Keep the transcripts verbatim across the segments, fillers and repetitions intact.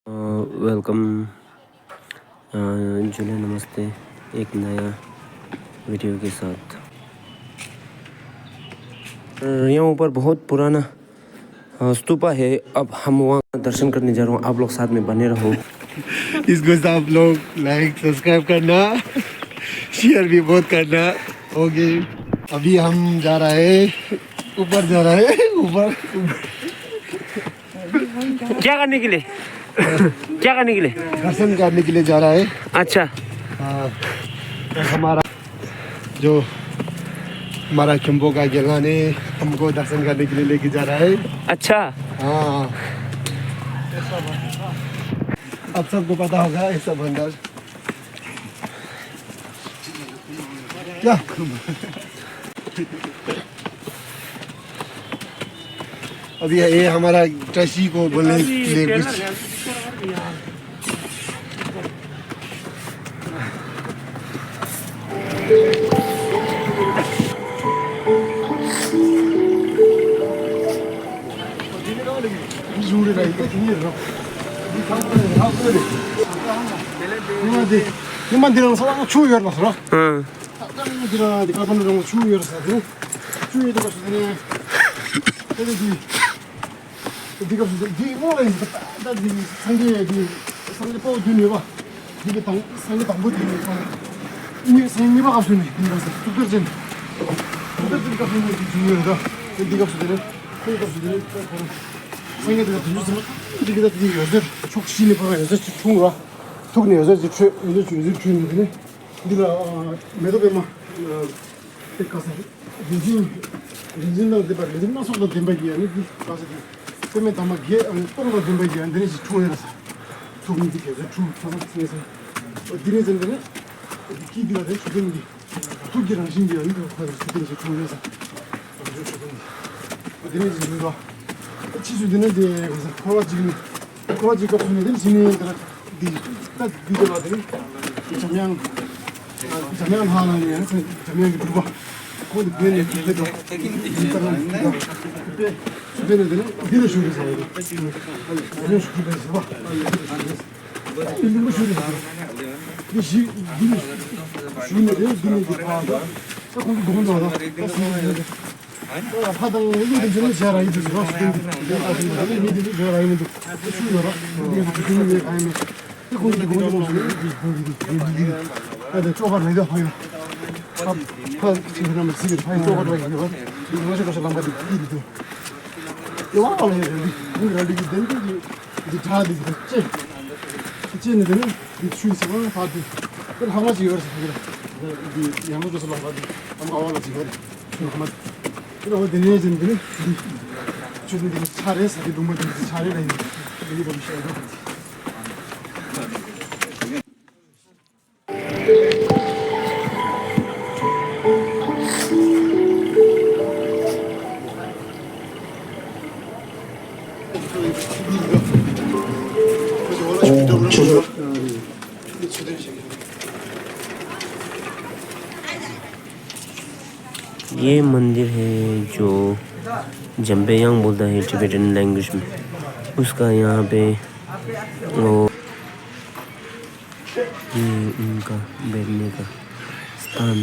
वेलकम। जुले नमस्ते। एक नया वीडियो के साथ। यहाँ ऊपर बहुत पुराना स्तूपा है। अब हम वहाँ दर्शन करने जा रहे हैं। आप लोग साथ में बने रहो। इसको सब लोग लाइक सब्सक्राइब करना, शेयर भी बहुत करना। ओके, अभी हम जा रहा है, ऊपर जा रहा है। ऊपर। क्या करने के लिए? क्या करने के लिए? दर्शन करने के लिए जा रहा है। अच्छा। हाँ, तो हमारा जो हमारा खिम्बो का गेला ने हमको दर्शन करने के लिए लेके जा रहा है। अच्छा। हाँ। आप सबको पता होगा, ऐसा बंदर। क्या? अब ये, ये हमारा कृषि को बोलने के लिए कुछ। ཉི་མ་འདི་ཉི་མ་འདི་རང་ས་ལ་ཆུ་ཡོད་མ་ཟེར་རོ། ཨང་། ད་ལྟ་འདི་རང་འདི་ཀ་པ་ནི་རང་ཆུ་ཡོད་ས་དེ་ཆུ་ཡོད་དུ་ག་སུ་དེ་ནས་དེ་ནས་འདི་འདི་ངོ་ལ་ཡིན་ད་འདི་སངས་རྒྱས་འདི་སངས་རྒྱས་པོ་བདུན་ཡོད་པ། འདི་གི་དང་སངས་རྒྱས་དང་པོ་དེ་ཡིན་པ། གཉིས་སངས་རྒྱས་གཉིས་པ་སྐབས་སུ་ནས་འདི་རང་ས་ཐུགས་རྗེ་ཅན། ཐུགས་རྗེ་ཅན་སྐབས་སུ་ནས་འདི་བྱུང་ཡོད་ད། དེ་འདི་སྐབས་སུ་དེ་ནས་ཁོང་སྐབས་སུ་དེ་ནས་ཁོ་ཁོ་རང་སངས་རྒྱས་དེ་ལ་དུས་ཚོད་ཟིན་པ་འདི་གི་ད་དེ་ཡོད་ཟེར་ཕྱོགས་བཞི་ནས་ཕར་ཡོད་ཟེར་ཅིག་འཁྲུངས་ར། ཐུགས་ནས་ཡོད་ཟེར་ཅིག་འཕྲོས་ཡོད་ཟེར་ཅིག་ཡོད་ཟེར་འཕྲོས་ནས་དེ་ནས། འདི་ལ་མེ་ཏོག་པད་མ་དེ་ག་ས་རིན་ཆེན་རིན་ཆེན་དང་ལྡན་པ་རིན་ཆེན་སྣ་ཚོགས་དང་ལྡན་པ་གི་ཡང་ནི་འདི་ག་ས་དེ་པད་མའི་འདབ་མ་བརྒྱད་ཨ་ནི་སྟོང་དང་ལྡན་པ་གི་ཡང་འདི་ནི་ཞིག་འཁྲུངས་ཡོད་ས། ཐུགས་ནི་འདི་གས་ཚོད་འཁྲུངས་ཚ་ཚ་ཚ་ཚ། འདི་ནི་ཟེར་འདི་ནི་འདི་སྐྱིད་འདི་ལ་དེ་ཆུ་ཕན་འདི་ཐུགས་ཀྱི་རང་བཞིན་འདི་ཡང་ནི་ཁོ་ཆུ་ཕན་ཞིག་འཁྲུངས་ཡོད་ས། རང་བྱུང་ཆུ་ཕན་འདི་འདི་ནི་ཞིག་འདུག་ག་ཕྱིས་སུ་འདི་ནི་དེ་ག་ས་འཁོར་བ་གཅིག་ནི། ཁོ་ཅིག་སྐབས་སུ་ནས་དེ་ཕྱི་ནས་དེ་ལ་འདི་ད་འདི་དེ་ལ་དེ་འཇམ་དབྱངས་འཇམ་དབྱངས་ལྷ་ལ་ཡང་འཇམ་དབྱངས་ཀྱི་སྤྲུལ་པ་ཁོང་དུ་བསྟན་ནས་དེ་དང་དེ་ལྟར་ན་དེ་དང་དེ་སུ་བསྟན་ནས་དེ་ནས་འདི་ལ་ཞུགས་པའི་ས་ཡོད་དེ་འཇམ་དབྱངས་ཞུགས་པའི་ཟེར་བ་ཡིན་པ་ཞུགས་པའི་ས་ཡོད། འདི་ཞིག་འདི་ལ་ཞུགས་ནས་དེ་འདི་ནས་འདི་ཕར་ད་ཁོང་གི་སྒོམ་འགྲོ་ད་ད་སུ་ཡིན་ད། ལྷ་དང་ཀླུ་འདི་ཚོ་ནི་བྱ་ར་ཡི་འདུག་ཟེར་བ་སུ་སྟོན་འདུག་ལྷ་དང་ཀླུ་འདི་ཚོ་ནི་བྱ་ར་ཡི་མི་འདུག་ཨ་ཏི་ཤུ་ཡོད་ར་འདི་ཚོ་ཀླུ་ནི་གང་ཡིན་མེད། དེ་ཀླུ་འདི་ཀླུ་འདི་ལོག་སོང་ནི་འདི་ཀླུ་འདི་འདི་འདི་ཨ་ཏི་ཅོག་པར་མི་འདུག་ཕ་ཡོད། ཕ་ཕ་ཅིག་ན་མི་སྲིད་ཕ་ཡི་ཅོག་པར་ཡོད་ར་འདི་ལོ་ཤ་ལོ་ཤ་ལམ་པ་འདི་འདི་འདི་འདུག་ཡོ་བ་ལ་ཡོད་ར་འདི་འདི་ར་འདི་འདི་འདི་འདི་གྲ་འདི་འདི་ཅེ་ཅེ་ནི་འདི་ནི་འདི་ཆུ་ཟེར་བ་ཕ་འདི་འདི་ལྷ་མ་ཅིག་ཡོད་ར་ཟེར་འདི་ཡང་ལོ་ཤ་ལམ་པ་འདི་ཨ་མ་ཨ་བ་ལ་ཅིག་ཡོད་ར། ཁྱོད་ཁ་མ། ཁྱོད་འོ་དེ་ནས་ཅན་དེ་ནས་ཁྱོད་འདི་ནས་ཆ་རེ་ཟ་གི་འདུག་མ་འདི་ཆ་རེ་ལ་ཡིན་དེ་ནས་གོ་མི་ཤེས་རོགས། ये मंदिर है जो जम्बेयांग बोलता है टिबेटन लैंग्वेज में। उसका यहाँ पे वो, ये उनका बैठने का स्थान।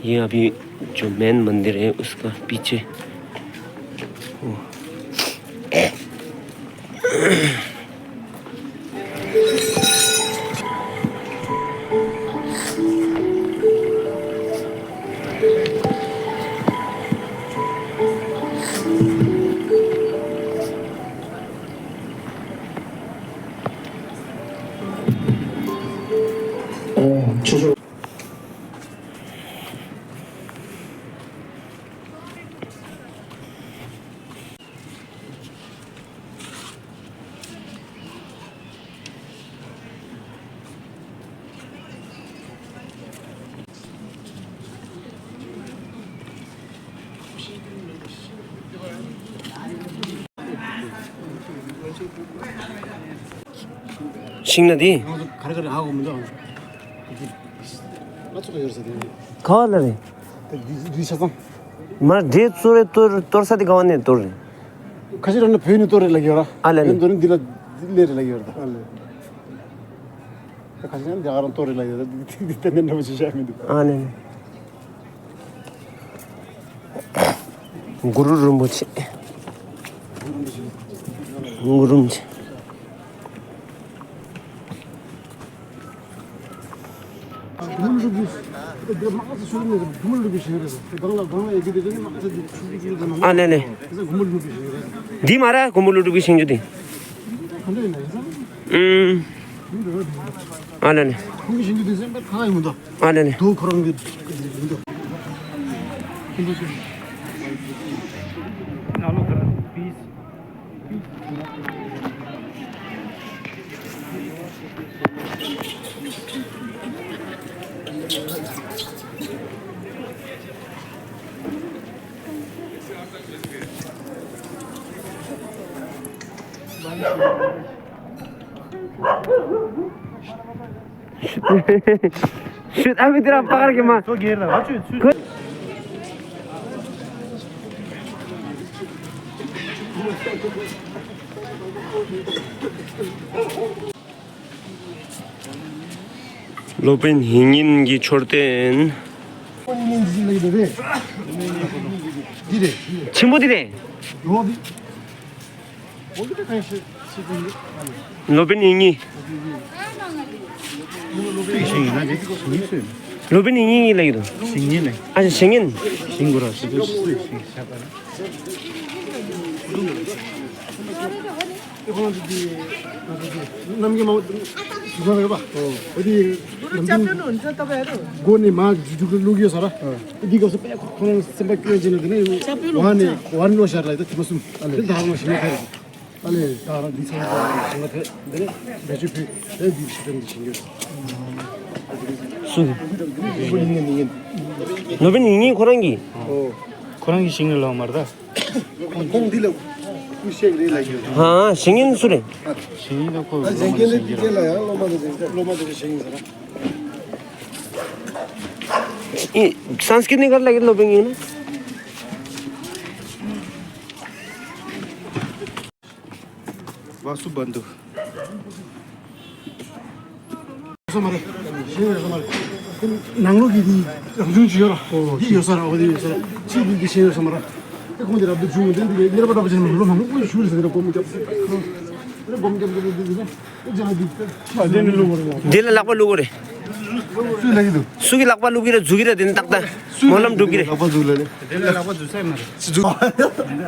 ये अभी जो मेन मंदिर है, उसका पीछे। ओ। ཤིང་ན་དེ། ང་ཚོ་ག་རེ་ག་རེ་ཧ་གོ་མི་འདུག་ང་ཚོ་ག་ཡོད་ས་དེ། ག་བ་ལ་རེད། དེ་འདི་འདི་ཆ་ཚང་། མར་འདྲེ་གཙོ་རེ་གཏོར་གཏོར་ས་དེ་ག་བ་ནས་གཏོར་རེད། ཁ་ཤས་རང་ནས་བོད་ནས་གཏོར་རེད་ལ་ཡོད་ར། ཨ་ལ་ལ། བོད་ནས་གཏོར་ནས་འདི་ལ་སླེབས་རེད་ལ་ཡོད་ར། ཨ་ལ། ཁ་ཤས་ནས་འདི་ཨ་རང་གཏོར་རེད་ལ་ཡོད་ར། འདི་འདི་ཏན་ཏན་འདྲ་པོ་ཅིག་བཤད་མི་འདུག་ཨ་ལ་ལ། གུ་རུ་རིན་པོ་ཆེ། གུ་རུ་རིན་པོ་ཆེ། ཨ་ལེ་ལེ། འདི་མ་ར་གོང་བུ་ཀླུ་སྒྲུབ་ཀྱི་ཞིང་ཆུ་འདི། ཨུམ། ཨ་ལེ་ལེ། ཨ་ལེ་ལེ། ཤུད་ཨ་མི་དེ་ར་པ་གར་གི་མ། སོ་གེར་ལ་ཨ་ཆུ་ཚུ། སློབ་དཔོན་ཡིད་བརྙན་གྱི་མཆོད་རྟེན། འདི་རེད། ཆེན་པོ་འདི་རེད། སློབ་དཔོན་ཡིད་བརྙན། སློབ་དཔོན་ཡིད་བརྙན་ལ་ཡོད་དོ། ཞིང་ཉིན་ནས། ཨ་ཞིང་ཉིན། ཞིང་གུ་ར་ཞིང་གུ་ར་ཞིང་ཞིང་ཞིང་ཞིང་། ཁོ་རང་ཚོ་དེ་ང་ཚོ་དེ་རྣམ་རྒྱལ་མ་འོ་དེ་ཡོད་པ། འོ་དེ་ནམ་རྒྱུན་སྒོ་ནས་མར་རྒྱུག་རྒྱུག་གི་བླུག་ཡོད་ས་ར། དེ་སྐབས་སུ་དཔེ་ཁོ་རང་སེམས་པ་སྐྱོ་བྱས་ནས་དེ་ནས་བར་ནས་བར་ནས་བློ་ཤར་ལ་དེ་ཐེངས་མ་གསུམ་དེ་ད་རང་ཞིང་ལ་ཕེབས་རེད། ཨ་ལས་ད་རང་འདི་ཚང་མ་ཞིང་ལ་ཕེབས་འདི་ནས་བེད་སྤྱོད་ཕུལ་དེ་འདི་ཕྱི་དྲན་འདི་བྱེད་རྒྱུ། སུ། སློབ་དཔོན་ཡིད་བརྙན་ཁོ་རང་གིས། ཁོ་རང་གི་ཞིང་ལ་ལོག་མར་ད། ཁོང་ཁོང་འདི་ལ་སྐུ་གཤེགས་རེད་ལ་ཡོད། ཧ་ཞིང་ཉིན་སུ་རེད། ཞིང་ཉིན་ཁོ་ཨ་ཞིང་ཉིན་ནི་དེ་ལ་ཡང་སློབ་མ་དེ་ཞིང་སློབ་མ་དེ་ཞིང་ཡིན་ཟེར། ཨི་སཾསྐྲྀཏ་ནས་ག་རེ་ལ་ཡིན་སློབ་དཔོན་ཡིན་ན། ཝ་སུ་བན་དུ། སོ་མ་རེད། ཤེས་ཡོད་སོ་མ་རེད། ནང་ལོགས་ཀྱི་དེ་རང་བྱུང་ཅིག་ཡོད་ར། འདི་ཡོད་ས་ར་འོ་དེ་ཡོད་ས་ར། ཅིག་འདི་འདི་ཤེས་ཡོད་སོ་མ་ར། ཨེ་ཁོང་དེ་རབ་ཏུ་བྱུང་འདི་འདི་གཉེར་པ་འདྲ་པོ་ཅན་མ་ལོ་མང་པོ་ཞུ་རེད་ཟེར་ར་སྒོར་མོ་རྒྱབ། རེ་སྒོར་མོ་རྒྱབ་འདི་འདི་འདི་འདི་ལ་ལག་པ་བླུག་གོ་རེད། སུ་ལ་ཡིན་འདུག་སུ་གི་ལག་པ་བླུག་གི་རེད་འཛུག་གི་རེད་དེ་ནི་ཏག་ཏག་སྨོན་ལམ་སྒྲུབ་གི་རེད། ལག་པ་འཛུགས་ལ་ནི། དེ་ལ་ལག་པ་འཛུགས་ས་མ་རེད། འཛུགས།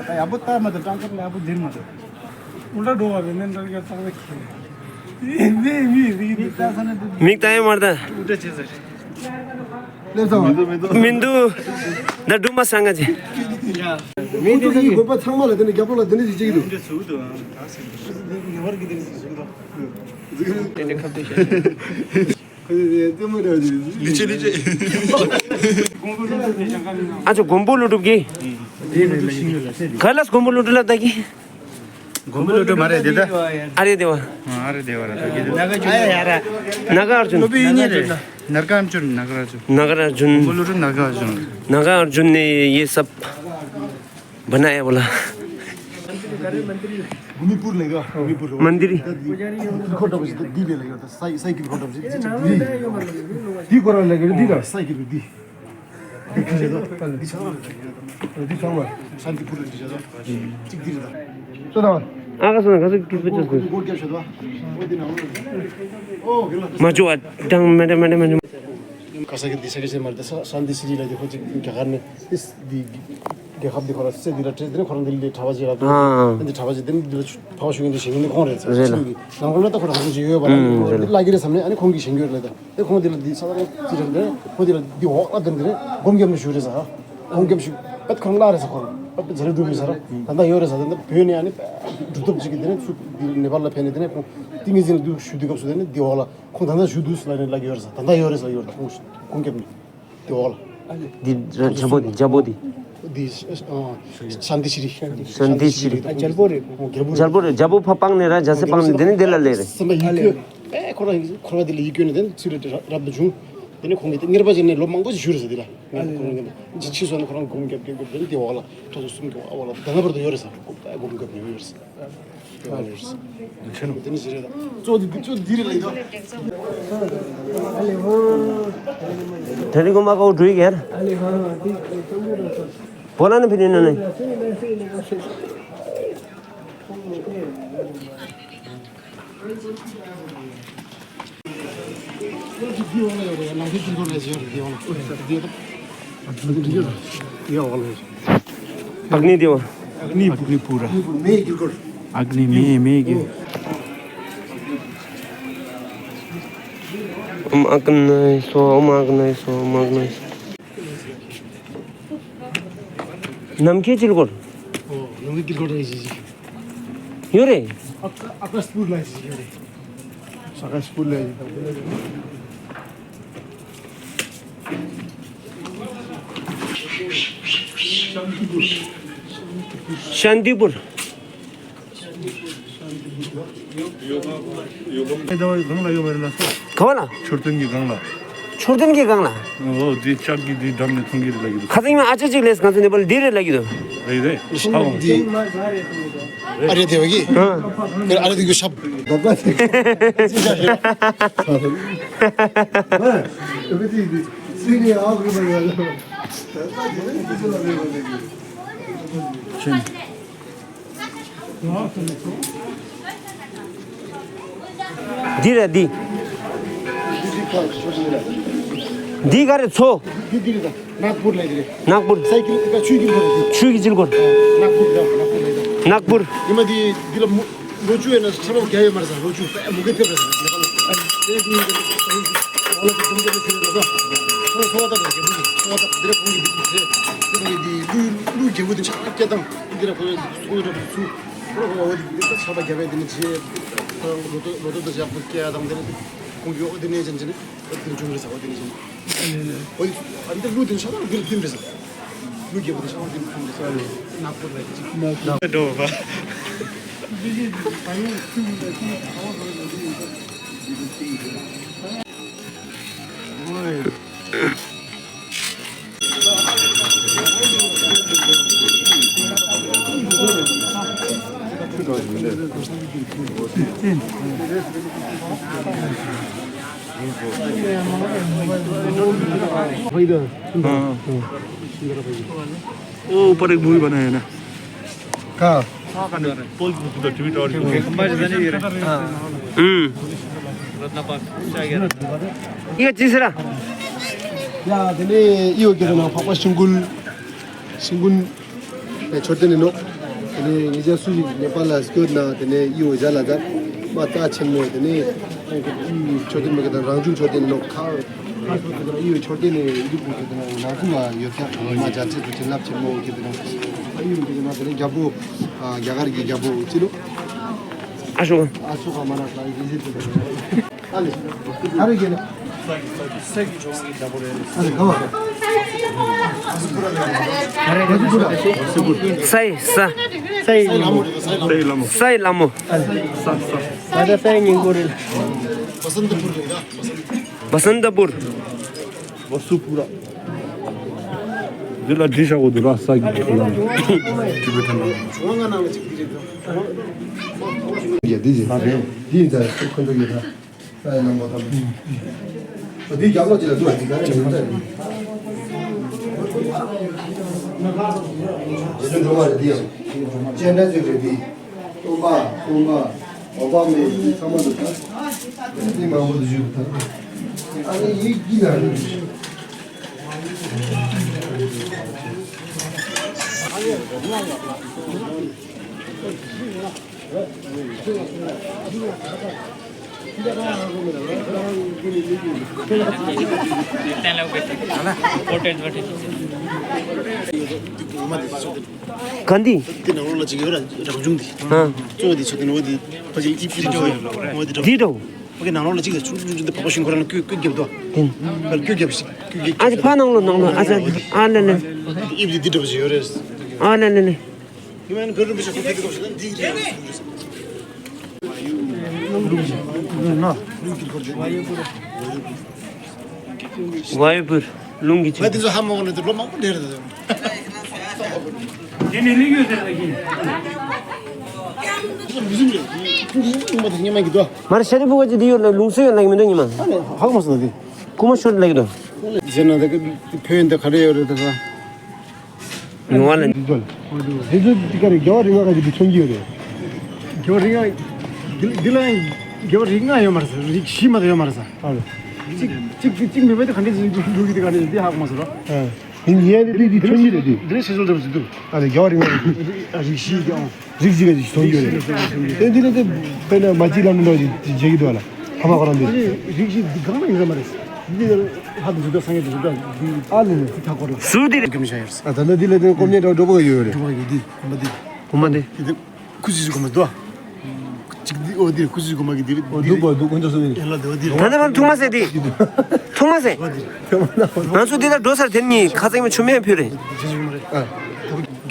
ད་ཡག་པོ་ལྟ་མ་ཐུབ་སྤྲང་ཁབ་ལ་ཡག་པོ་འཛིན་མ་ཐུབ། ཨུ་ལ་འགྲོ་བ་རེད་ནི་འདྲ་ག་ཏག་ཏག་ཁྱེར། མི་མི་རིག་མི་ལྟ་ས་ནི་འདུག་མིག་ལྟ་ཡོད་མ་རེད་ད། ཨུ་ཏྲ་ཆེ་ཟེར། སླེབས་སོང་། མི་འདུག་ད་སྒྲུང་མ་སང་ང་ཅི། མི་འདུག་ཡིན་དགོས་པ་ཚང་མ་ལ་དེ་ནི་རྒྱབ་ལོགས་ལ་དེ་འདྲ་ཞིག་བྱེད་ཀྱི་འདུག་ཨ་ཅོ་མགོན་པོ་ཀླུ་སྒྲུབ་ཀྱི། ག་ལ་མགོན་པོ་ཀླུ་སྒྲུབ་ལབ་ད་གི། མགོན་པོ་ཀླུ་སྒྲུབ་མ་རེད་དེ་ད། ཨ་རེ་དེ་བ། ཨ་རེ་དེ་བ་ར་ད་གི་དེ། ནཱ་ག་ཨར་ཇུན། སློབ་དཔོན་ཡིད་བརྙན་རེད་ད། ནཱ་ག་ཨར་ཇུན། ནཱ་ག་ཨར་ཇུན། ནཱ་ག་ཨར་ཇུན། མགོན་པོ་ཀླུ་སྒྲུབ་ནཱ་ག་ཨར་ཇུན། ནཱ་ག་ཨར་ཇུན་ནི་ཡེ་སབ། བ་ན་ཡ་བོ་ལ། གུ་མི་པུར་ལེ་ག་གུ་མི་པུར། མན་དིར། ཁོ་འདྲ་པོ་ཞིག་འདི་ལས་ལ་ཡོད་ད་སའི་སའི་ཀིལ་ཁོ་འདྲ་པོ་ཞིག་འདི་ཁོ་རང་ལས་ཀྱི་འདི་ད་སའི་ཀིལ་འདི། འདི་ཆགས་ལ་འདི་ཆགས་ལ་ཤཱནྟི་པུར་ལ་འདི་ཆགས་ད་གཅིག་འདི་རེད་ད། ལྟོས་དང་། ཨ་ཁ་སོང་ན་ག་ཚོད་ཀིལ་པོ་ཆགས་སོང་། སྒོར་རྒྱབ་ཤོག་ད། འོ་དེ་ན་འོ་ན། མ་བྱུང་བ་དང་མེ་རེ་མེ་རེ་མ་བྱུང་། ག་ས་གི་འདི་ས་གི་ཤེས་མ་རེད་ད་ས་ཤཱནྟི་སི་རི་ལ་འདི་ཁོ་ཅིག་རྒྱ་གར་ནས་འདི་འདི་རྒྱལ་ཁབ་འདི་ཁོ་ར་སེ་འདི་ལ་ཁྲེ་འདི་ནས་ཁོ་རང་འདི་ལ་གྲྭ་པ་ཅིག་ལ་འདི་ཨ། འདི་གྲྭ་པ་ཅིག་འདི་ནས་འདི་ལ་ཕ་ཤུ་གི་འདི་ཤེས་ཀྱི་འདི་ཁོང་རེད་ས་རེད་ལ། ཤེས་ཀྱི་ནང་ཁོ་ལ་ད་ཁོ་ར་ཧ་གོ་ཅིག་ཡོད་པ་ལ་ཨུམ་འདི་རེད་ལ། ལ་གི་རེད་བསམ་ནས་ཨ་ནི་ཁོང་གིས་ཤེས་ཀྱི་ཡོད་རེད་ད། ཨེ་ཁོང་དེ་ལ་འདི་ས་ལ་ཅི་རེད་འདི་ཁོང་དེ་ལ་འདི་འོག་ལ་འདི་འདི་སྒོམ་རྒྱབ་ནས་བཞུགས་རེད་ཟེར། སྒོམ་རྒྱབ་བཞུགས་པད་ཁོ་རང་བརླག་རེད་ཟེར། ཁོ་རང་པད་ཛ་རེ་འགྲུབ་མི་ཟེར། ད་ལྟ་ཡོད་རེད་ཟེར། ད་ལྟ་བོད་ནས་ཨ་ནི་སྒྲུབ་ཐབས་ཅིག་གིས་དེ་ནས་ཚུར་འདི་ནེ་པཱལ་ལ་ཕེབས་ནས་དེ་ནས་ཁོང་ཏིང་ངེ་འཛིན་ལ་འདུག་ཞུ་དུས་སྐབས་སུ་དེ་ནས་འདི་འོག་ལ་ཁོང་ད་ལྟ་བཞུགས་འདུག་ཟེར་ལ་ནས་ལབ་ཀྱི་ཡོད་རེད་ཟེར། ད་ལྟ་ཡོད་རེད་ཟེར་ལབ་ཀྱི་ཡོད་རེད། ད་ཁོང་སྒོམ་རྒྱབ་ནས་འདི་འོག་ལ། འདི་ར་བྱ་པོ་འདི་བྱ་པོ་འདི། འདི་ཨ་ཤཱནྟི་ཤྲི། ཤཱནྟི་ཤྲི། ཨ་རྒྱལ་པོ་རེད། རྒྱལ་པོ་རེད། རྒྱལ་པོ་རེད། རྒྱལ་པོ་ཕ་སྤངས་ནས་ར་རྒྱལ་སྲས་སྤངས་ནས་འདི་ནི་འདི་ལ་སླེབས་རེད། སེམས་པ་ཡིད་སྐྱོ། ཨེ་ཁོ་རང་འཁོར་བ་འདི་ལ་ཡིད་སྐྱོ་ནས་དེ་ནི་ཚུར་ར་རབ་ཏུ་བྱུང་། དེ་ནི་ཁོང་གིས་དམྱལ་བ་ཅན་ནས་ལོ་མང་པོ་ཞིག་བཞུགས་རེད་ཟེར་འདི་ལ། ཁོང་གིས་ཕྱིས་སོང་ན་ཁོ་རང་སྒོམ་རྒྱབ་རྒྱབ་རྒྱབ་དེ་ནི་དེ་འོག་ལ་ཁྲོ་ཚོ་གསུམ་གྱི་འོག་ལ་ད་ལྟ་བར་དུ་ཡོད་རེད་ཟེར། སྒོམ་རྒྱབ་ནས་ཡོད་རེད་ཟེར། དེ་ནི་ཟེར་རེད་ད། གཙོ་བོ་འདི་གཙོ་བོ་འདི་རེད་ལ་ཡིན་ད། དེ་ནི་ཁོ་མ་ཁོ་འགྲོ་ཡི་གེར། བོ་ལ་ནི་ཕི་ནི་ནི་ནི། ཨག་ནི་དེ་བ། ཨག་ནི་དེ་བ། ཨག་ནི་མེ་ཡི་དཀྱིལ་འཁོར། ཨོཾ་ཨག་ནི་སྭཱ་ཧཱ། ཨོཾ་ཨག་ནི་སྭཱ་ཧཱ། ཨོཾ་ཨག་ནི་སྭཱ་ཧཱ། ཨོཾ་ཨག་ནི་སྭཱ་ཧཱ། ནམ་མཁའི་དཀྱིལ་འཁོར། ཨོ། ནམ་མཁའི་དཀྱིལ་འཁོར་རེད་ཞེས་ཞེས། ཡོད་རེད། ཨ་ཀ་ཨ་ཀ་སྤུར་ལ་ཞེས་ཡོད་རེད། ཨ་ཀ་སྤུར་ལ་ཡིན་ད། ཤཱནྟི་པུར། ཨེ་ད་བའི་སྒང་ལ་ཡོད་མ་རེད་ལ་སོ། ག་བ་ལ། མཆོད་རྟེན་གྱི་སྒང་ལ། མཆོད་རྟེན་གྱི་སྒང་ལ། ཨོ་དེ་ལྕགས་ཀྱི་དེ་འགྲམ་ནས་མཐོང་གི་རེད་ལབ་ཀྱི་འདུག་ཁ་སང་ཉིན་ཨ་ཅག་ཅིག་ལས་ང་ཚོ་ནེ་པལ་འདི་རེད་ལབ་ཀྱི་འདུག་རེད་རེད། ཨ་རེད་དེ་བ་གི་ཨ་རེད་དེ་གི་ཤབ། འདི་རེད་འདི། འདི་ག་རེ་མཚོ། འདི་འདི་རེད་ད། ནག་པུར་ལ་འདི་རེད། ནག་པུར། ས་ཀྱི་ད་ཆུའི་དཀྱིལ་འཁོར་རེད། ཆུའི་དཀྱིལ་འཁོར། ནག་པུར་ད་ནག་པུར་ལ་ད། ནག་པུར། ཉི་མ་འདི་འདི་ལ་མུ་ལོ་བཅུ་ཡོད་ན་ཁྲ་བ་བརྒྱ་ཡོད་མ་རེད་ཟེར། ལོ་བཅུ་ས་མུ་གེ་ཐེབས་རེད་ཟེར། ལས་ཀྱི་འོ་ལ་དེ་ཁུངས་སྐྱེལ་ཞུ་རེད་ད། ཁོ་ཚོ་བ་ད་རྒྱལ་པོ་ཞིག་ཚོ་བ་ད་འདི་རེད། ཁོང་གི་འདི་རེད། འདི་ཁོང་གི་འདི་ཀླུ་ཀླུ་རྒྱལ་པོ་འདི་ཆགས་སྐྱེ་དང་འདི་རེད། ཁོ་ཚོ་ཚོ་རེད་ཚུ། ཁོ་ཁོ་འོ་དེ་འདི་ཚོ་ཆགས་པ་རྒྱབ་པའི་འདི་ནི་རྗེས་ལོ་ཏོག་ལོ་ཏོག་ཏུ་ཞག་པོ་སྐྱེ་ཡ་དང་འདི་རེད། ཁོང་གི་འོ་དེ་ནས་ཅན་ཅན་འོ་དེ་འབྱུང་རེད་ཟེར། འོ་དེ་ནས་ཅན་འོ་དེ་ཨ་འདི་ལུ་དེ་ཆགས་པ་འདིར་བསྟིམ་རེད་ཟེར། ལུ་རྒྱལ་པོ་དེ་ཆགས་པ་འདིར་བསྟིམ་རེད་ཟེར། ནག་པོ་རེད་ཅིག་ནག་འགྲོ་བ། हाँ। ओ, ऊपर एक मूवी बनाया है ना। कहाँ? हम्म। ये चीज रहा। ཡ་དེ་ནས་ཨི་ཡོ་གེ་དེ་ན་འཕགས་པ་ཤིང་ཀུན། ཤིང་ཀུན་མཆོད་རྟེན་ནི་ནོ། དེ་ནས་ངེད་ཅག་སུ་ཞིག་ནེ་པ་ལ་སྐྱོད་ན་དེ་ནས་ཨི་ཡོ་ཇ་ལ་ད་མ་རྩ་ཆེན་མོ། དེ་ནས་ཁོང་གི་ཨི་མཆོད་རྟེན་མི་གི་དང་རང་བྱུང་མཆོད་རྟེན་ནི་ནོ། ཁ་ཁ་སོ་དེ་ན་ཨི་ཡོ་མཆོད་རྟེན་ནི་ཡུག་གི་དེ་ན་ང་ཚོ་ལ་ཡོད་ཀྱང་མ་རྒྱ་ཆེ་དུ་བྱིན་རླབས་ཆེན་མོ་གི་དེ་ན་ཨི་ཡོ་གི་དེ་ན་དེ་ནས་རྒྱལ་པོ་རྒྱ་གར་གྱི་རྒྱལ་པོ་ཅི་ལོ། ཨ་ཤོ་ཨ་ཤོ་ཁ་མ་ན་ས་ཡི་ཟི་དེ། ཨ་ལེ། ཨ་རེ་གེ་ན། ས་ཡི་ས། ས་ཡི་ལ་མོ། ས་ཡི་ལ་མོ། ས་ས། ད་ལྟ་ས་ཡི་ཉིན་གུང་རེད། བ་སན་ཏ་པུར། བ་སུ་པུ་ར། འདི་ལ་འདི་བཞག་གོ་འདུག་ར། ས་གི་འདི་ལ། ཡ་འདི་ཡིན། འདི་ཡིན་ད་ཁོ་ཚོ་ཡོད་ད། ཨ་ནང་པ་དང་། འདི་རྒྱབ་ལོགས་ཅིག་ལ་འདུག་འདི་ག་རེ་ཡོད་ད། རྗེ་བཙུན་སྒྲོལ་མ་རེད་འདི་ཡང་། སྤྱན་རས་གཟིགས་རེད་འདི། སྟོན་པ་སྟོན་པ་འོད་དཔག་མེད་ཚང་མ་འདུག་ད། འདི་མང་པོ་འདུག་ཞུ་ད། ཨ་ནི་ཡིག་འདི་ལ་རེད། ག་འདི། དེ་ནང་ལོགས་ལ་ཅིག་ཡོད་ར་རང་བྱུང་འདི། ཨ། གཙོ་བོ་འདི་ཆོ་དེ་ནོ་འདི་ཕ་ཅིག་ཨི་ཕི་འགྲོ་འོ་འདི་འགྲོ། འདི་འགྲོ། གི་ནང་ལོགས་ལ་གཅིག་ལ་ཆུང་ཆུང་ཆུང་དེ་བག་པ་ཤིང་ཁོ་རང་ལ་སྐུད་སྐུད་རྒྱབ་འདུག་དེ་ཕར་སྐུད་རྒྱབ་ཤིག་སྐུད་རྒྱབ། ཨ་ཅེ་ཕ་ནང་ལོགས་ནང་ལོགས། ཨ་ཅེ་ཨ་ལེ་ལེ། དབྱིབས་དེ་འདི་འདྲ་པོ་ཞིག་ཡོད་རེད། ཨ་ལེ་ལེ་ལེ། ང་ཡི་བུར་ལུང་གི་ང་དེ་ཚོ་ཧ་མ་གོ་ནས་དེ་ལོ་མང་པོ་ལས་རེད་ད། དེ་ནས་ལས་ཡོད་ཟེར་ལ་ཡིན། མ་དེ་སྙེ་མ་གི་དོ། མར་ཤ་རི་བུ་ག་ཅི་དེ་ཡོད་ལ་ལུང་སེ་ཡོད་ལ་ཡིན་མི་འདུག་ཉི་མ། ཨ་ནི་ཧ་གོ་མ་སོང་ད་དེ། ཀུ་མ་ཤོར་ལ་ཡིན་དོ། ཟེར་ན་ད་གི་ཕོ་ཡིན་ད་ག་རེ་ཡོད་རེད་ད་ག། ནུ་བ་ལ། དེ་ཚོ་དེ་ག་རེ་རྒྱལ་བ་རིགས་ལྔ་ག་ཅི་དེ་མཚོན་གྱི་ཡོད་རེད། རྒྱལ་བ་རིགས་ལྔ། འདི་ལ་རྒྱལ་བ་རིགས་ལྔ་ཡོད་མ་རེད་ཟེར། རིགས་བཞི་མ་གཏོགས་ཡོད་མ་རེད་ཟེར། ཨ་ལེ། གཅིག་གཅིག་གཅིག་མེད་པ་དེ་ག་འདྲ་ཞིག་འདུག་གི་དེ་ག་འདྲ་ཞིག་དེ་ཧ་གོ་མ་སོང་རོ། ཨ། ཡིན་ཡིན་དེ་དེ་མཚོན་གྱི་རེད་དེ། འདི་ལ་ཤེས་ཚོད་འདྲ་པོ་ཞིག་འདུག་ཨ་ལེ་རྒྱལ་བ་རིགས་ལྔ་རེད། རིགས་བཞི་དེ་ཨང་། རིགས་གཅིག་ག་ཞིག་མཚོན་གྱི་ཡོད་རེད། དེ་འདི་ནི་དེ་དཔེར་ན་མ་གཅིག་ལམ་འདྲ་ཞིག་བྱེད་ཀྱི་འདུག་ལ། ཧ་མ་གོ་རང་འདི། རིགས་བཞི་འདི་གང་ལ་ཡོད་མ་རེད། འདི་ལ་ཧ་དང་འདི་དང་སངས་རྒྱས་དང་འདི་ཨ་ལེ་ལེ་དེ་ཐག་གོ་རེད། ཟུར་འདི་རེད། སྐྱོན་མི་བྱ་ཡོད་རེད། ཨ་ད་ནི་འདི་ལ་དེ་སྐོམ་ནད་འདྲ་འགྲོ་པོ་ཡོད་རེད། འགྲོ་པོ་ཡོད་འདི་གོམ་པ་འདི། གོམ་པ་འདི། དེ་དེ། ཁུ་སིམ་སིམ་གོ་མ་འདུག་ཨ། གཅིག་འདི་ཨོ་འདི་ཁུ་སིམ་སིམ་གོ་མ་གི་འདི་འདི་འོ་འདུག་པ་འདུག་ཀུན་ཏུ་སོ་འདི། ཡན་ལ་འདི་ཨོ་འདི་རེད། ད་ནི་མ་ཐུག་མ་ཟེར་འདི། ཐུག་མ་ཟེར། ང་ཚོ་འདི་ལ་འགྲོ་སར་དེ་ནི་ཁ་ཚིག་མ་ཆུ་མེད་ཕུལ་རེད།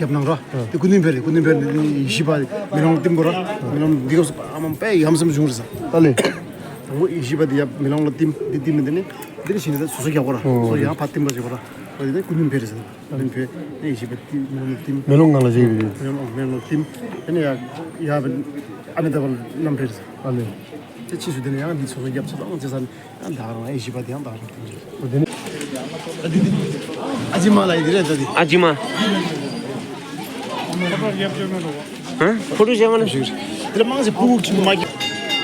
རྒྱབ་ནང་རོ། དེ་ཀུན་ནུས་འཕེལ་རེད། ཀུན་ནུས་འཕེལ་ནི་ཡེ་ཤེས་པ་མེ་ལོང་བསྟིམ་དགོས་རོ། མེ་ལོང་འདི་སྐབས་སུ་ཨ་མ་དཔེ་ཡ་མཚན་བྱུང་རེད་ས། ཨ་ལེ། དང་པོ་ཡེ་ཤེས་པ་འདི་ཡ་མེ་ལོང་ལ་བསྟིམ། འདི་བསྟིམ་ནས་འདི་ནི་འདི་ནི་ཤིན་ཏུ་སོ་སོ་རྒྱག་དགོས་རོ། སོ་ཡང་ཕར་བསྟིམ་པ་བྱེད་དགོས་རོ། འོ་དེ་ཀུན་ནུས་འཕེལ་རེད་ས། ཨ་ནི་བོད་ནས་ཡེ་ཤེས་པ་ཏི་མེ་ལོང་བསྟིམ། མེ་ལོང་ངང་ལ་བཞག་གི་རེད། མེ་ལོང་མེ་ལོང་བསྟིམ། དེ་ནས་ཡ་ཡ་ཨ་མི་ཏཱབ་ལ་རྣམ་འཕེལ་རེད། ཨ་ལེ། དེ་ཕྱིས་སུ་དེ་ནས་ཡང་འདི་ཚོ་ཚོ་རྒྱབ་ཚོ་དང་ཅི་ས་ནས་ཡང་ད་རང་ཡེ་ཤེས་པ་དེ་ཡང་ད་རང་བསྟིམ་རེད། འོ་དེ་ནས་ཨ་འདི་འདི་ཨ་ཇི་མ་ལ་ཡི་དེ་རེད་ད་འདི། ཨ་ཇི་མ། ཧ་ཕོ་ཊོ་བཞག་མ་ན། དེ་ལ་མང་ཆེ་སྤུ་གུ་ཆུང་མ་གི།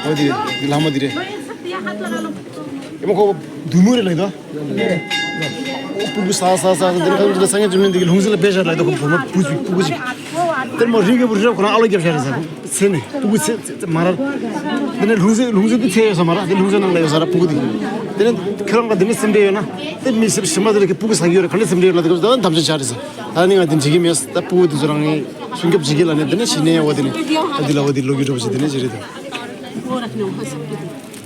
འོ་དེ་འདི་ལྷ་མོ་དེ་རེད། ཡ་མ་ཁོ་བདུད་མོ་རེད་ལ་ཡི་ད། སྤུ་གུ་ཟ་ཟ་ཟ་ཟ་འདིར་ཁ་ཚུན་ལ་སངས་རྒྱས་བཅོམ་ལྡན་འདས་ཀྱི་ལྷུང་བཟེད་ལ་འབད་བཞག་ལ་ཡི་ད་ཁོ་བུ་མོ་སྤུ་གུ་སྤུ་གུ་ཅིག་དེར་མོ་རིགས་ཀྱི་བུ་རབ་ཁོ་ན་ཨ་ལོ་རྒྱབ་བཞག་རེད་ཟ། ཚེ་ནི་སྤུ་གུ་ཚེ་ཚེ་ཚེ་མ་ར། དེ་ནས་ལྷུང་བཟེད་ལྷུང་བཟེད་དེ་ཚེ་ཡོད་ས་མ་ར། དེ་ལྷུང་བཟེད་ནང་ལ་ཡོད་ས་ར་སྤུ་གུ་དེ། དེ་ནས་ཁྱེད་རང་ལ་དེ་ནས་སེམས་ཁྲལ་ཡོད་ན་དེ་མི་སེམས་ཞིམ་པ་དེ་ལ་ཁྱེད་སྤུ་གུ་ཟ་གི་ཡོད་རེད། ག་ནས་སེམས་ཁྲལ་ཡོད་ན་དེ་ག་ད་དམ་བཅའ་བྱ་རེད་ཟ། ད་ནི་ང་དེ་འཇིག་གི་མེད་ད། སྤུ་གུ་དེ་ཚོ་རང་ངས་སྲུང་སྐྱོབ་བྱེད་ཀྱི་ལ་ནས་དེ་ནས་ཞི་ནས་འོ་དེ་ནས་ད་དེ་ལ་འོ་དེ་ལོ་རྒྱུས་འགྲོ་བ་ཞིག་དེ་ནས་ཞི་རེད་ད།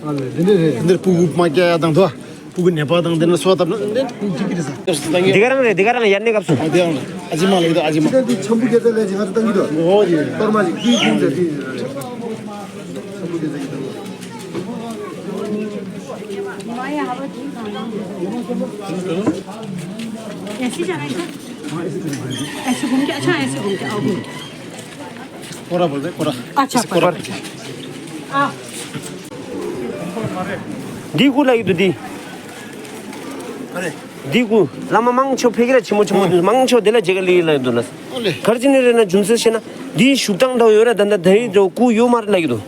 ཨ་ལེ་དེ་འདྲས་རེད། དེ་འདིར་སྤུ་གུ་མ་སྐྱེ་ཡ་དང་དོ། སྤུ་གུ་ནད་པ་དང་དེ་ན་སོ་བཏབ་ན་དེ་འདྲས་སྤུ་གུ་སྐྱེ་གི་རེད་ཟ། འདི་ག་རང་རེད། འདི་ག་རང་ཡར་གནས་སྐབས་སུ། ཨ་དེ་ཡང་ཨ་ཅི་མ་ལ་ཡོད་དོ་ཨ་ཅི་མ། དེ་འདི་ཆམ་བུ་སྐྱེ་ཚད་ལས་ཅི་ང་ཚོ་བཏང་གི་འདུག་ཨོ་ཡེ། གཏོར་མ་ཞིག་དེའི་ཀུན་ཚད་དེ་ཆམ་བུ་སྐྱེ་ཚད་ཀྱི་དང་། ऐसे घूम के, अच्छा, ऐसे घूम के, आओ, घूम के। कोरा बोल रहे, कोरा। अच्छा, कोरा। हाँ। འདི་ཀུ་ལ་ཡོད་དོ་འདི། ཨ་རེ། འདི་ཀུ་བླ་མ་མང་ཆོ་ཕེ་གི་ར་ཆི་མོ་ཆི་མོ་འདུག་མང་ཆོ་དེ་ལ་ཇེ་ག་ལི་ལ་ཡོད་དོ་ལ། ཨ་ལེ། གར་ཅི་ནི་རེ་ན་རྒྱུ་མཚན་ཤེ་ན་འདིའི་བཞུགས་སྟངས་འདྲ་ཡོད་ར། ད་ད་དེ་རིང་འགྲོ་ཀུ་ཡོད་མ་རེད་ལ་ཡོད་དོ།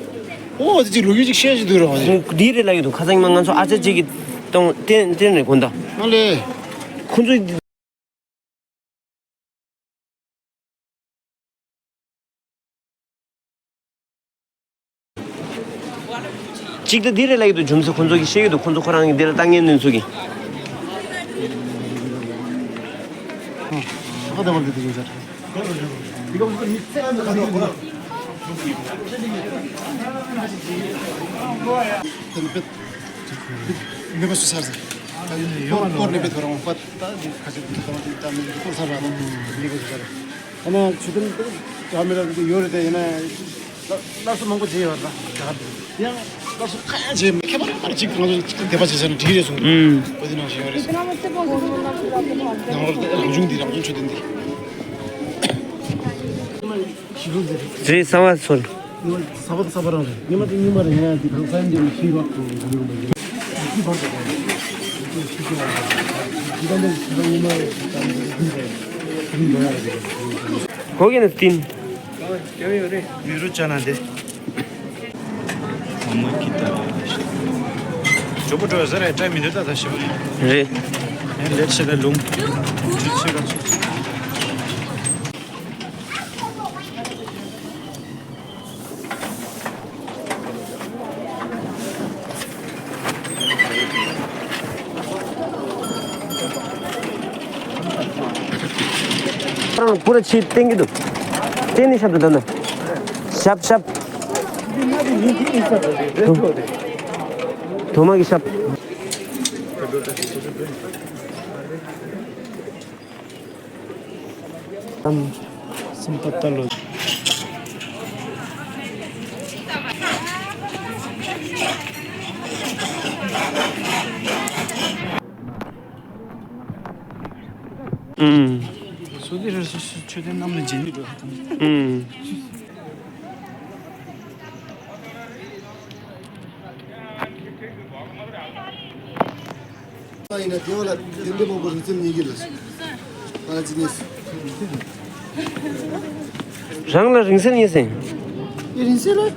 ཨོ་དེ་ཅིག་ལོ་རྒྱུས་ཅིག་ཤེས་ཅིག་འདུག་ར། འདི་རེད་ལ་ཡོད་དོ། ཁ་སང་མ་ང་ཚོ་ཨ་ཅག་ཅིག་གི་སྟོང་བསྟན་བསྟན་རེད་དགོན་བདག་ཨ་ལེ། ཁོ་ཚོ། གཅིག་ད་འདི་རེད་ལ་ཡོད་དོ། རྒྱུ་མཚན་ཁོ་ཚོ་གི་ཤེས་ཡོད་དོ། ཁོ་ཚོ་ཁོ་རང་གི་འདི་ལ་ལྟ་ངན་ནུས་ཚུལ་གི། ཨ་ནི་ཆུ་ཐུམ་དེ་ཡོད་རེད་དེ། ཡིན་ན་སླར་གསོ་མང་པོ་བྱས་ཡོད་རེད། ཡང་སླར་གསོ་ཁ་ཡང་བྱས་མེད། ཁྱད་པར་ཡོད་མ་རེད། གཅིག་ང་ཚོ་གཅིག་དེ་བ་བྱས་ཟེར་ན་འགྲིག་རེད་གསུངས། ཨུམ། བོད་དེ་ནང་བཞིན་ཡོད་རེད། ནང་ལོགས་དེ་རང་བྱུང་འདི་རང་བྱུང་ཆུ་ཐུམ་འདི། རེད། གསར་པ་ཚོར། གསར་པ་གསར་པ་རང་རེད། ཉི་མ་དེ་ཉི་མ་རེད། ཡང་དེ་གང་ས་ཡིན་དེ་ཤི་བ་གོ་ཡོང་བ་ཡིན། ཤི་བ་གོ་ཡོང་བ་ཡིན། ཤི་བ་གོ་ཡོང་བ་ཡིན། གོ་གི་ནི་སྟིན། མི་རུ་ཅ་ན་དེ། མ་མ་ཁི་ཏ་ར། ཇོ་བོ་འགྲོ་ཟེར་རེད། ཏྲ་མི་འདུག་ད་ད་ཤི་བ་རེད། རེད། ལེ་ཤི་ད་ལུང་། ཁྱི་ཁྱི་ག་ཚོད། རང་པུ་ར་ཆི་བསྟན་གྱི་འདུག་བསྟན་ནས་ཞབས་ཏུ་འདོན་ན། ཞབས་ཞབས། ཐོག་མ་གི་ཞབས། ཨམ། སེམས་པ་ལྟ་ལོ། ཨུམ། སོ་དེ་རེ་སོ་སོ་ཆོས་ལྡན་རྣམས་ལ་བྱིན་གྱིས་འགྲོ། ཨུམ། ཡིན་ན་དེ་བ་ལ་དེ་འདྲ་མང་པོ་རིང་ཚད་རྙེད་ཀྱི་རེད། ང་ལ་ཅི་ཉེས། རང་ལ་རིང་ཚད་རྙེད་ཟིན། ཨེ་རིང་ཚད་རེད།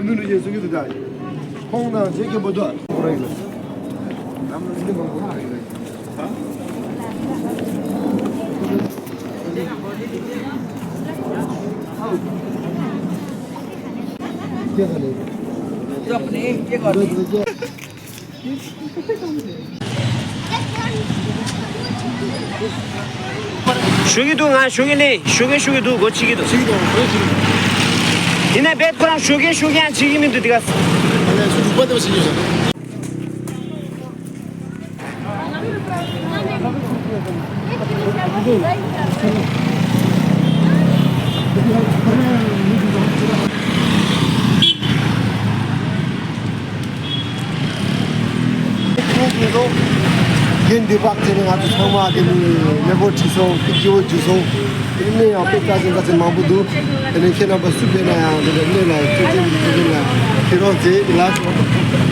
ནུ་ནུ་ཡེ་སུ་གི་དུ་ད། ཁོང་དང་རྗེས་ཀྱི་བུ་དོ། ཁོ་རང་ཡིན། ནམ་ལ་འདི་མང་པོ་ཧ་རེད། ཞུ་གི་འདུག་ང་ཞུ་གི་ལེ། ཞུ་གི་ཞུ་གི་འདུག་སྒོ་ཕྱེ་གི་འདུག་ཡིན་ན་རྦད་ཁོ་རང་ཞུ་གི་ཞུ་གི་ཡང་བྱེད་ཀྱི་མི་འདུག་དེ་ག་རྒན་འདི་པག་ཅེ་ནི་ང་ཚོ་ཚང་མ་དེ་ནི་ལེགས་པོ་བྲིས་སོང་། ཕི་སྐྱིད་པོ་བྱུང་སོང་། དེ་ནས་ཡང་དཔེ་ལྟ་ཅན་ལྟ་ཅན་མང་པོ་འདུག་དེ་ནས་ཁྱེད་རྣམ་པ་སུ་ཕེབས་ན་ཡང་དེ་ནས་གནས་ལ་ཁྱེད་ཚོ་གི་ཁྱེད་ལ་ཁྱེད་རོགས་མཛད་ལ།